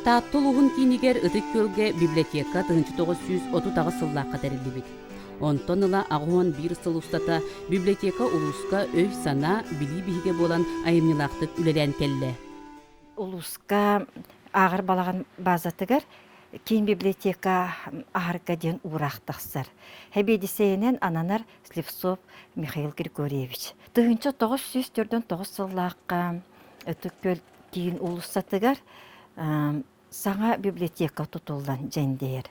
Таатта улууһун киинигэр Ытык Күөлгэ библиотека 1938 сыллаахха тэриллибит. Онтон ыла 81 сыл устата библиотека улууска өй-санаа, билии биһигэ буолан айымньылаахтык үлэлээн кэллэ. Улууска ааҕар балаҕан базатыгар киин библиотека аһарга диэн уураах тахсар. Сэбиэдиссэйинэн ананар Слепцов Михаил Григорьевич. 1949 сыллаахха Ытык Күөл киин уулуссатыгар саҥа библиотека тутуллан дьэндэйэр.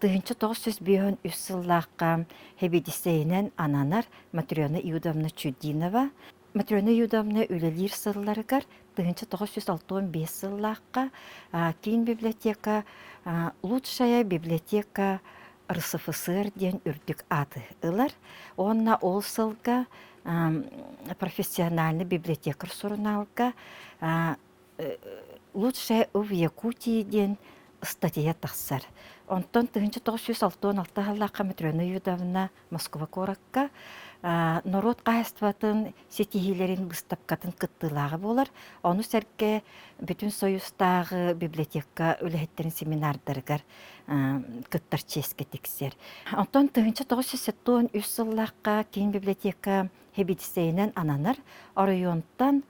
1953 сыллаахха сэбиэдиссэйинэн ананар Матрена Иудовна Чудинова. Матрена Иудовна үлэлиир сылларыгар 1965 сыллаахха киин библиотека «Лучшая библиотека РСФСР» диэн үрдүк ааты ылар. Уонна ол сылга профессиональный библиотекарь сурунаалга «Лучшая в Якутии» диэн ыстатыйа тахсар. Онтон 1966 сыллаахха Матрена Юдовна Москва куоракка норуот хаһаайыстыбатын ситиһиилэрин быыстапкатын кыттыылааҕа буолар. Ону сэргэ Бүтүн Союзтааҕы библиотека үлэһиттэрин семинардарыгар кыттар чиэскэ тиксэр. Онтон 1973 сыллаахха киин библиотека сэбиэдиссэйинэн ананар оройуонтан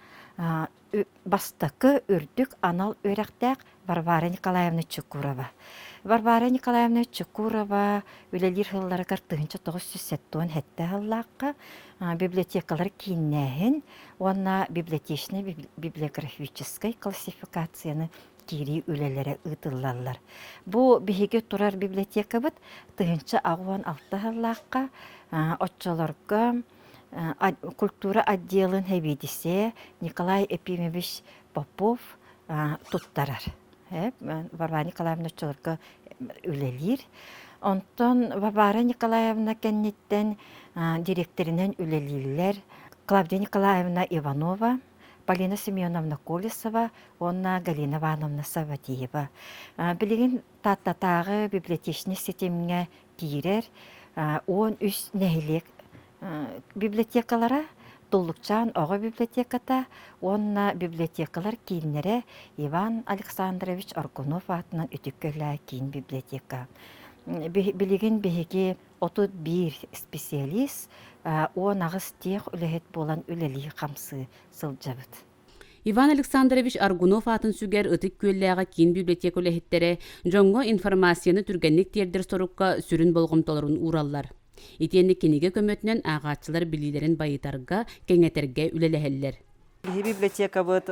бастакы үрдүк анал үөрэхтээх Варвара Николаевна Чекурова. Варвара Николаевна Чекурова үлэлиир сылларыгар 1977 сыллаахха библиотекалар кииннээһин уонна библиотечнай библиографическай классификацияны киирии үлэлэрэ ыытыллаллар. Бу биһиги турар библиотекабыт 1086 сыллаахха оччолорго культура отделын сэбиэдиссэйэ Николай Епимович Попов туттарар. Варвара Николаевна оччолорго үлэлиир. Онтон Варвара Николаевна кэнниттэн директоринэн үлэлииллэр Клавдия Николаевна Иванова, Полина Семеновна Колесова уонна Галина Ивановна Савватиева. Билигин Тааттатааҕы библиотечнай ситимҥэ киирэр 13 нэһилиэк библиотекалара Туллукчаан оҕо библиотеката уонна библиотекалар кииннэрэ Иван Александрович Аргунов аатынан Үтүккөлөө киин библиотека. Билигин биһиги 31 специалист, 18 тех үлэһит буолан үлэлии-хамсыы сылдьабыт. Иван Александрович Аргунов аатын сүгэр Ытык Күөллээҕи киин библиотека үлэһиттэрэ дьоҥҥо информацияны түргэнник тиэрдэр сорукка сүрүн болҕомтолорун уураллар. Итиэннэ кинигэ көмөтүнэн ааҕааччылар билиилэрин байытарга, кэҥэтэргэ үлэлэһэллэр. Биһи библиотекабыт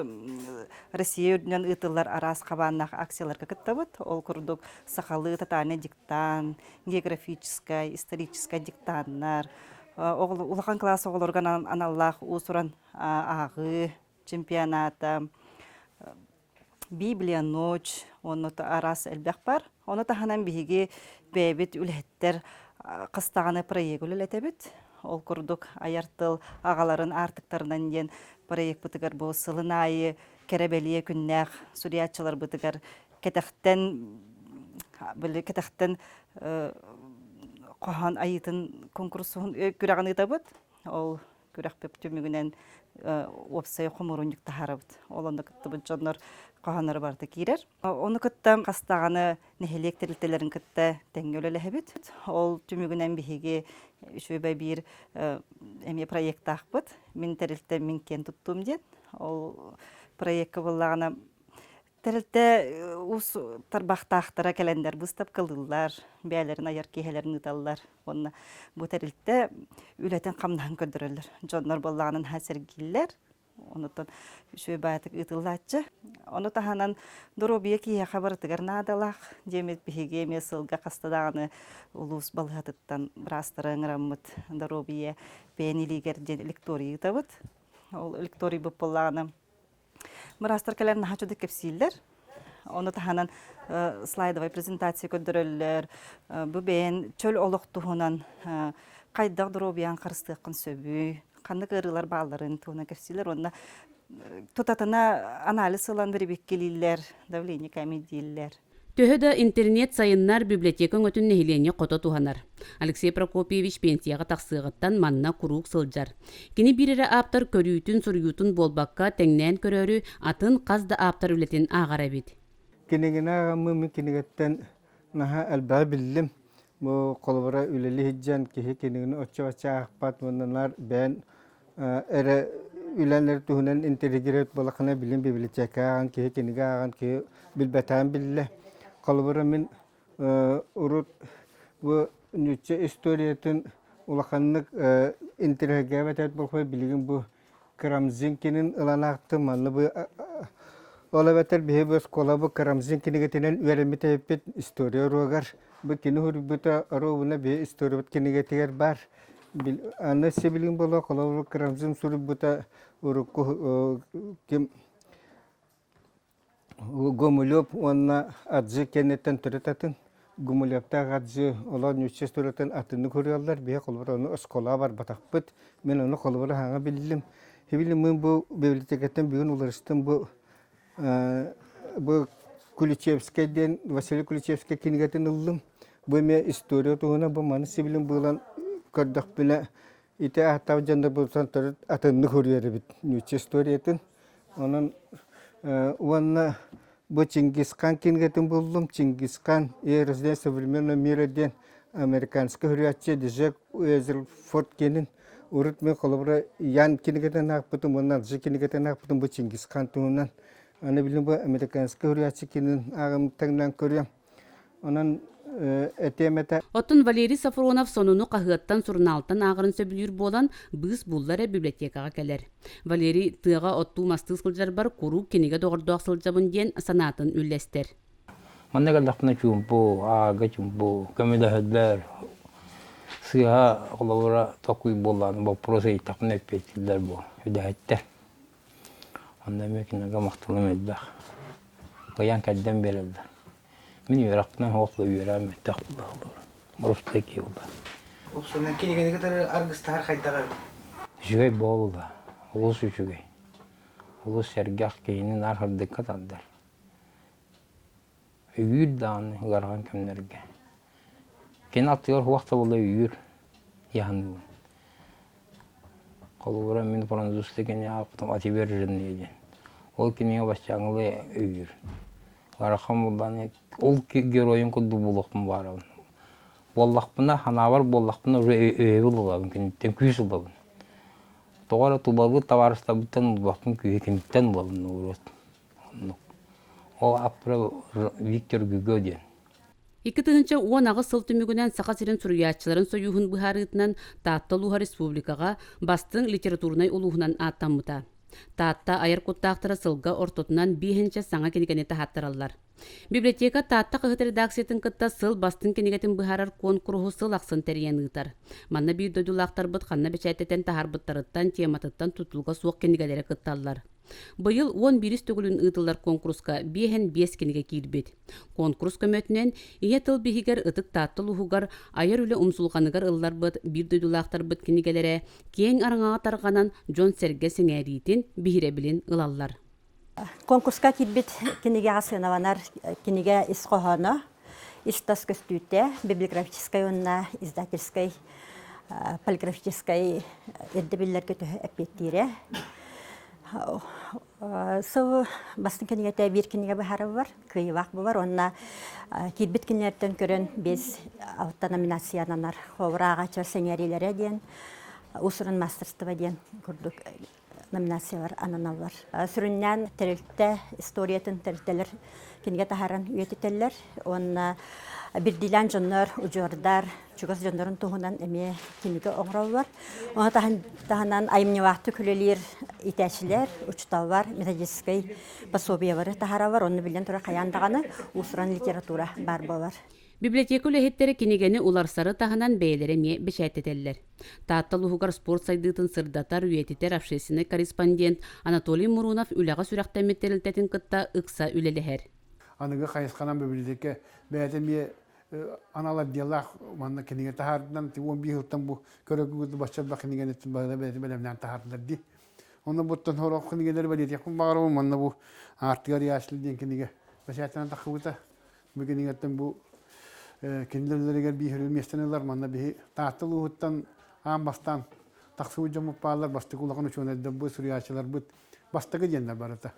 Россия үрдүнэн ыытыллар араас хабааннаах акцияларга кыттабыт. Ол курдук сахалыы тотальный диктант, географическай, историческай диктаннар, улахан кылаас оҕолоругар аналлаах уус-уран ааҕыы чемпионата, Библия ночь уонна араас элбэх бар. Ону таһынан биһиги бэйэбит үлэһиттэр хас даҕаны проект үлэлэтэбит. Ол курдук айар тыл аҕаларын аартыктарынан диэн проекпытыгар бу сылын аайы кэрэ-бэлиэ күннээх суруйааччыларбытыгар кэтэхтэн били кэтэхтэн хоһоон айыытын конкурсун күрэҕин ыытабыт. Ол күрэхпит түмүгүнэн уопсай хомуурунньук таһаарабыт. Ол онно кыттыбыт дьоннор хоһоонноро барыта киирэр. Ону кытта хас даҕаны нэһилиэк тэрилтэлэрин кытта тэҥҥэ үлэлэһэбит. Ол түмүгүнэн биһиги үчүгэй биир эмиэ проектаахпыт. Мин тэрилтэм мин киэн туттуум диэн. Ол проекка буоллаҕына Тэрилтэ уус тарбахтаахтара кэлэннэр быыстапкалыыллар, бэйэлэрин айар киэһэлэрин ыыталлар уонна бу тэрилтэ үлэтин-хамнаһын көрдөрөллөр. Дьоннор буоллаҕына наһаа сэргииллэр, онуттан үчүгэй баайытык ыытыллааччы. Ону таһынан доруобуйа киһиэхэ барытыгар наадалаах диэммит биһиги эмиэ сылга хаста даҕаны улуус балыыһатыттан быраастары ыҥыраммыт доруобуйа бэйэн илиигэр диэн лекторий ыытабыт. Ол лекторийбыт буоллаҕына Быраастар кэлэн наһаа чудо кэпсииллэр. Ону таһынан слайдовай презентация көрдөрөллөр. Бу бэйэн чөл олох туһунан хайдах доруобуйаҥ харыстыаххын сөбүй, ханнык ыарыылар баалларын туһунан кэпсииллэр уонна тутатына анализ ылан бирибиккилииллэр, давление кээмэйдииллэр. Төһө да интернет сайыннар библиотека өҥөтүн нэһилиэнньэ хото туһанар. Алексей Прокопьевич пенсияҕа тахсыаҕыттан манна куруук сылдьар. Кини биир эрэ ааптар көрүүтүн, суруйуутун буолбакка, тэҥнээн көрөөрү атын хас да ааптар үлэтин ааҕар эбит. Кинигэни ааҕаммын мин кинигэттэн наһаа элбэҕи биллим. Бу холобура үлэлии сылдьан киһи кинигэни оччо-бачча аахпат уонна наар бэйэн эрэ үлэн эрэ туһунан интеллигент буоллаххына билин библиотека ааҕан киһи кинигэ ааҕан киһи билбэтэҕин биллэ. Холобура мин урут бу нуучча историятын улаханнык интэриэһиргээбэт эбит буоллахпына билигин бу Карамзин кинин ылан аахтым манна бу ол эбэтэр биһи бу оскуола бу Карамзин кинигэтинэн үөрэммит эбиппит история уруогар бу кини суруйбута оруобуна биһи историябыт кинигэтигэр баар аны сибилигин буолуо холобур Карамзин суруйбута урукку ким Гумилев уонна Адзы кэнниттэн төрүт атын. Гумилевтаах Адзы олор нуучча историятын атыннык суруйаллар. Биһи холобур ону оскуолаҕа барбатахпыт. Мин ону холобура саҥа биллим. Хибили мин бу библиотекаттан бүгүн уларыстым бу бу Куличевскай диэн Василий Куличевскай кинигэтин ыллым. Бу эмиэ история туһунан бу маны сибилин быылан көрдөхпүнэ Ити ааттаах дьоннорбутуттан төрүт атыннык суруйар эбит нуучча историятын. Онон уонна бу Чингисхан кинигэтин буллум. Чингисхан и рождение современного мира диэн американскай суруйааччы Джек Уэзерфорд киэнин урут мин холобура Ян кинигэтин аахпытым уонна Джи кинигэтин аахпытым бу Чингисхан туһунан. Аны билим бу американскай суруйааччы кинин ааҕым таҥнан көрүөм. Онон этиэм этэ. Оттон Валерий Софронов сонуну хаһыаттан, сурунаалтан ааҕарын сөбүлүүр буолан, быыс булла эрэ библиотекаҕа кэлэр. Валерий тыаҕа оттуу-мастыы сылдьарбар куруук кинигэ доҕордоох сылдьабын диэн санаатын үллэстэр. Манна кэллэхпинэ чуумпу, аага чуумпу, көмөлөһөллөр. Сыыһа холобура токуй буоллаҕына боппуруос ыйыттахпына эппиэттииллэр буо, үлэһиттэр. Онно эмиэ кинилэргэ махталым элбэх. Кыайан кэрдэн биэрэллэр. Мин үөрэхпинэн суох да үөрэҕим мөлтөх буолла. Боростуой киһи буолла. Упсунан кинигэни кытары аргыстаһар хайдах эбит? Үчүгэй буолла. Олус үчүгэй. Олус сэргэх киһини наар сырдыкка тардар. Өйүүр даҕаны ыарахан кэмнэргэ. Кини аттыгар суох да буолла өйүүр дьаһаныыбын. Холобура мин французскай кини аахпытым «Отверженные» диэн. Ол кинигэ баччааҥҥылыы өйүүр. Ыарахан буоллаҕына ол геройун курдук буолуохпун баҕарабын. Буоллахпына, санаабар буоллахпына уже өйөбүл ылабын, киниттэн күүс ылабын. Тоҕо эрэ тулалыыр табаарыстарбыттан ылбаппын күүһү киниттэн ылабын наоборот. Оннук. Ол ааптара Виктор Гюго диэн. 2018 сыл түмүгүнэн Саха сирин суруйааччыларын сойууһун быһаарыытынан Таатта улууһа республикаҕа бастыҥ литературнай улууһунан ааттаммыта. Таатта айар куттаахтара сылга ортотунан биэһинчэ саҥа кинигэни таһааттараллар. Библиотека Таатта хаһыат редакциятын кытта сыл бастыҥ кинигэтин быһаарар куонкуруһу сыл ахсын тэрийэн ыытар. Манна биир дойдулаахтарбыт ханна бэчээттэтэн таһаарбыттарыттан, тематыттан тутулуга суох кинигэлэри кытталлар. Быйыл 11 төгүлүн ыытыллар куонкуруска 55 кинигэ киирбит. Куонкурус көмөтүнэн Ийэ тыл биһигэр Ытык Таатта улууһугар айар үлэ умсулҕаныгар ылларбыт биир дойдулаахтарбыт кинигэлэрэ киэҥ араҥаҕа тарҕанан дьон-сэргэ сэҥээриитин, биһирэбилин ылаллар. Конкурска киирбит кинигэҕэ сыаналанар кинигэ ис хоһооно, ис-тас көстүүтэ, библиографическай уонна издательскай, полиграфическай ирдэбиллэргэ төһө эппиэттиирэ. Сыл бастыҥ кинигэтэ биир кинигэ быһаарыллар, кыайыылаах буолар уонна киирбит кинилэртэн көрөн биэс алта номинацияланар. Холобур, ааҕааччылар сэҥээриилэрэ диэн, уус-уран мастерство диэн курдук номинациялар ананаллар. Сүрүннээн тэрилтэ историятын тэрилтэлэр кинигэ таһааран үйэтитэллэр уонна бирдиилээн дьоннор, удьуордар, чугас дьоннорун туһунан эмиэ кинигэ оҥороллор. Ону таһынан айымньылаахтык үлэлиир иитээччилэр, учууталлар методическай пособиелары таһаараллар. Онно биллэн турар хайаан даҕаны уус-уран литература баар буолар. Библиотека үлэһиттэрэ кинигэни уларсары таһынан бэйэлэрэ эмиэ бэчээттэтэллэр. Таатта улууһугар спорт сайдыытын сырдатар, үйэтитэр общественнай корреспондент Анатолий Мурунов үлэҕэ сүрэхтэммит тэрилтэтин кытта ыкса үлэлэһэр. Аныгы хайысханан библиотека бэйэтэ эмиэ анал отделлаах манна кинигэ таһаардан 11 сылтан бу көрөгүгүт бачча элбэх кинигэни бэйэтэ бэлэмнээн таһаардылар дии. Онно буттан сорох кинигэлэри бэлиэтиэхпин баҕарабын. Манна бу Аартыгар Яшли диэн кинигэ бэчээттэнэн тахсыбыта. Бу кинигэттэн бу кинилэр биир миэстэни ылар. Манна биһи Таатта улууһуттан аан бастаан тахсыбыт дьоммут бааллар. Бастакы улахан учуонайдарбыт, суруйааччыларбыт бастакы диэннэр барыта.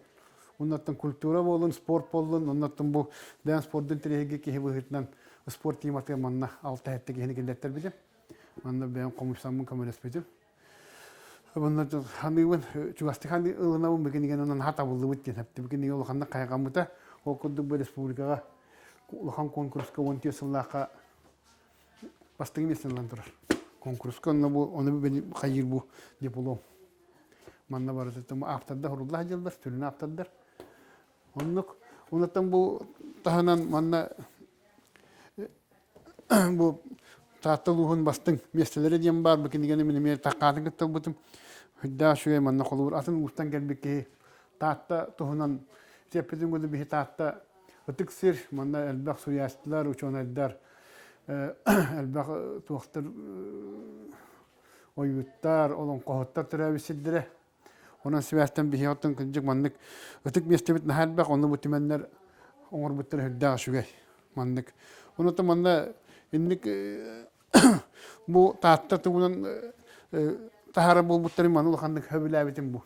Оннуттан культура буоллун, спорт буоллун, оннуттан бу бэйэм спордун интэриэһиргиир киһи быһыытынан спорт тематыгар манна алта-сэттэ киһини киллэртэрбитим. Манна бэйэм хомуйсаммын көмөлөспүтүм. Манна ханыыбын, чугастык ылынабын бу кинигэни онон наһаа табыллыбыт диэн эптим. Бу кинигэ улаханнык хайҕаммыта. Ол курдук бу республикаҕа улахан куонкуруска 14 сыллаахха бастакы миэстэни ылан турар. Конкурска онно бу ону хайыыр бу диплом. Манна барыта автордар хурулла сылдьаллар, сүрүн автордар. Оннук онуттан бу таһынан манна бу Таатта улууһун бастыҥ миэстэлэрэ диэн баар бу кинигэни мин эмиэ такаатын кытта ылбытым. Үрдээх үчүгэй манна холобур атын улуустан кэлбит киһи Таатта туһунан сиэппитин курдук биһи Таатта ытык сир, манна элбэх суруйааччылар, учуонайдар, элбэх туохтар ойууттар, олоҥхоһуттар төрөөбүт сирдэрэ. Онон сибээстэн биһиэхэ оттон кырдьык маннык ытык миэстэбит наһаа элбэх, онно бу түмэннэр оҥорбуттара сүрдээх үчүгэй. Маннык. Онон манна инник бу Таатта тугунан таһара буолбуттарын маны улаханнык сөбүлээбитим бу.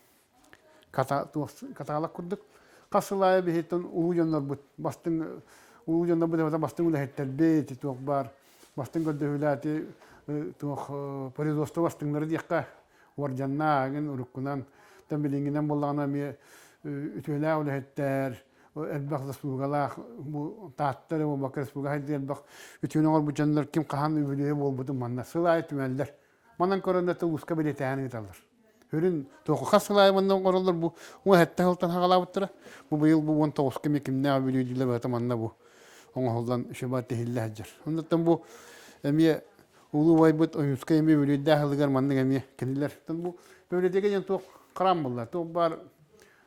Каталог курдук. Хас сыл аайы биһиттэн улуу дьоннорбут бастыҥ улуу дьоннорбут эбэтэр бастыҥ үлэһиттэрбит туох баар бастыҥ көрдөһүүлээти туох производство бастыҥнары диэххэ уордьаннаа эҥин уруккунан тэн билиҥҥинэн буоллаҕына эмиэ үтүөлээх үлэһиттэр элбэх заслугалаах бу Таатта эрэ буолбакка республика хайдыы элбэх үтүөнү оҥорбут дьоннор ким хаһан үбүлүөйэ буолбутун манна сыл аайы түмэллэр манан көрөн да улууска бэлиэтээһин ыыталлар Үрүн туоху хас сыл аайы манна оҥороллор бу 17 сылтан хаҕалаабыттара. Бу быйыл бу 19-ка эмиэ кимнээх үбүлүөйдүүлэр барыта манна бу оҥоһуллан үчүгэй тиһиллэ сылдьар. Оннуттан бу эмиэ улуу убайбыт Ойуунскай эмиэ үбүлүөйдээх сылыгар маннык эмиэ кинилэр. Бу библиотека диэн туох храм буолла. Туох баар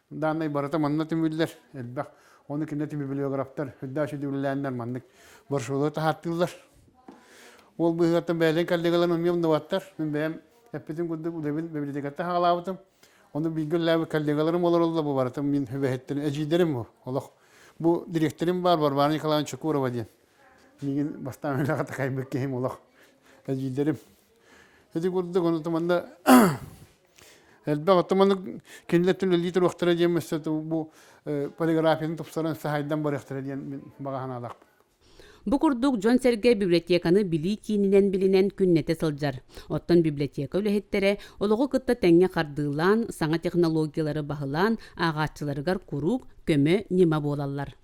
дааннай барыта манна түмүллэр элбэх. Ону кинилэр библиографтар үрдээх үчүгэй үлэлээннэр маннык брошюралары таһаартыыллар. Ол быыһыгар бэйэлэрин коллегаларын эмиэ умнубаттар. Мин бэйэм эппитим курдук үлэбин библиотекаттан хаалаабытым. Ону бииргэ үлэлээбит коллегаларым олороллор бу барыта мин сүбэһиттэрим, эдьиийдэрим бу олох. Бу дириэктэрим баар Варвара Николаевна Чекурова диэн. Миигин бастаан үлэҕэ такайбыт киһим олох эдьиийдэрим. Ити курдук ону манна элбэх оттон маннык кинилэр үлэлии туруохтара диэн өссө бу полиграфияны тупсаран сахайдан барыахтара диэн мин баҕа санаалаахпын. Бу курдук дьон-сэргэ библиотеканы билии киининэн билинэн күннэтэ сылдьар. Оттон библиотека үлэһиттэрэ олоҕу кытта тэҥҥэ хардыылаан, саҥа технологиялары баһылаан, ааҕааччыларыгар куруук көмө, ньыма буолаллар.